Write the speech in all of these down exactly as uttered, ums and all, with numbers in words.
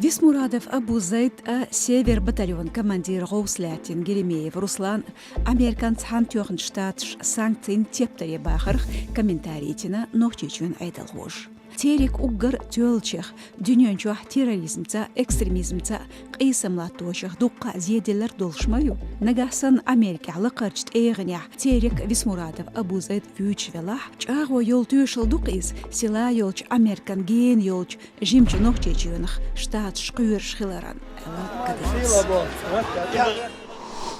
Висмурадов Абу-Зайд а Север батальон командир гӀовс лаьттина Геремеев Руслан Американ Цхьаьнатоьхначу Штаташ санкцийн тептаре бахарх комментарий йитина Нохчийчоьнан Ӏедалхоша. Церан уггар тоьллачех, дуьнен чохь терроризмца, экстремизмца къийсам латточех дуккха а зеделларг долуш ма ю. Нагахь санна Америкехь лакхарчу тӀегӀанехь церан Висмурадов Абу-Зайд вуьйцуш велахь, чӀагӀо йолу тоьшалла ду-кх иза, сила йолчу Американ гена йолчу жимачу Нохчийчоьнах Штаташ кхоьруш хиларан, аьлла Кадыровс.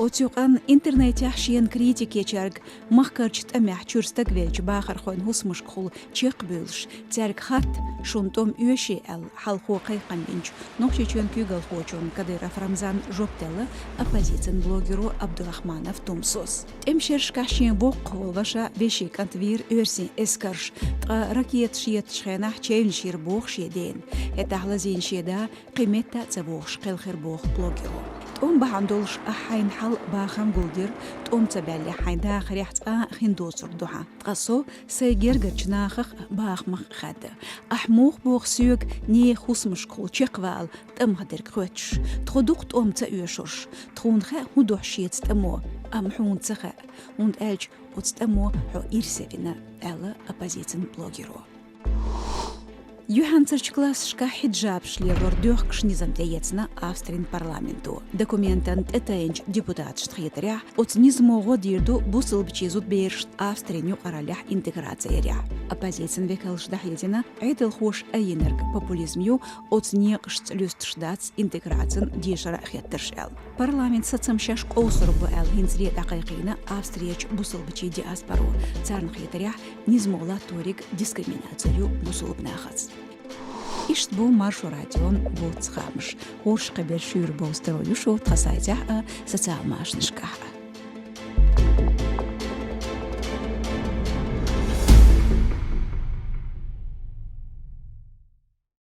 Оцу юкъанна интернетехь шена критика ечаьрга махкарчу тӀамехь чуьра стаг веллачу бахархойн хӀусамашкахула чекхбуьйлуш, цаьрга хатта, шуна тӀом оьший аьлла, хьалхо кхайкхам бинчу Нохчийчоьнан куьйгалхочунна Кадыров Рамзанна жоп делла оппозицин блогеро Абдурахманов Тумсос. ТӀеман шерашкахь шен боккхах волу ваша вешин кӀант вийра оьрсийн эскарша, ткъа ракеташ еттачу хенахь чевнаш йира боху шен дена. ХӀетахь лазийна шен да кхин метта а ца вогӀуш кхелхира боху блогеро. ТӀом бахьана долуш ахь хьайна хьал а, бахам а гулдира, тӀом ца баьллехь хьайн дахарехь цкъа а хин доцург ду хьан. Ткъа со сайн гергарчу нахах а, бахамах а хаьдда. Ахь муха боху соьга нехан хӀусамашкахула чекхвала тӀамах дерг хоьттуш? Тхо ду-кх тӀом ца оьшурш. Тхуна хаьа хӀун ду шеца тӀамо, амма хьуна ца хаьа, хӀунда аьлча оцу тӀамо хьо ирсе вина, аьлла оппозицин блогеро. Юьхьанцарчу классашкахь хьиджабаш лелор доьхкуш низам тӀеэцна Австрин парламенто. Документан тӀетайначу депутаташна хетарехь, оцу низамо гӀо дийр ду бусалбачийн зудберашна Австрин юкъараллехь интеграци ярехь. Оппозицин векалша дӀахьедина, Ӏедалхоша айинарг популизм ю, оцу некъашца луьстуш дац интеграцин дешара а хеттарш аьлла. Парламент сацам шаьш къовсур бу аьлла хӀинцале дӀакхайкхийна Австрерчу бусалбачийн диаспоро. Царна хетарехь, низамо латториг дискриминаци ю бусалба нахаца. Иштта бу Маршо радион боццу хаамаш. ХӀорш кхиберш шуьйра бовза тарло ю шун тхан сайтехь а, социал машанашкахь а.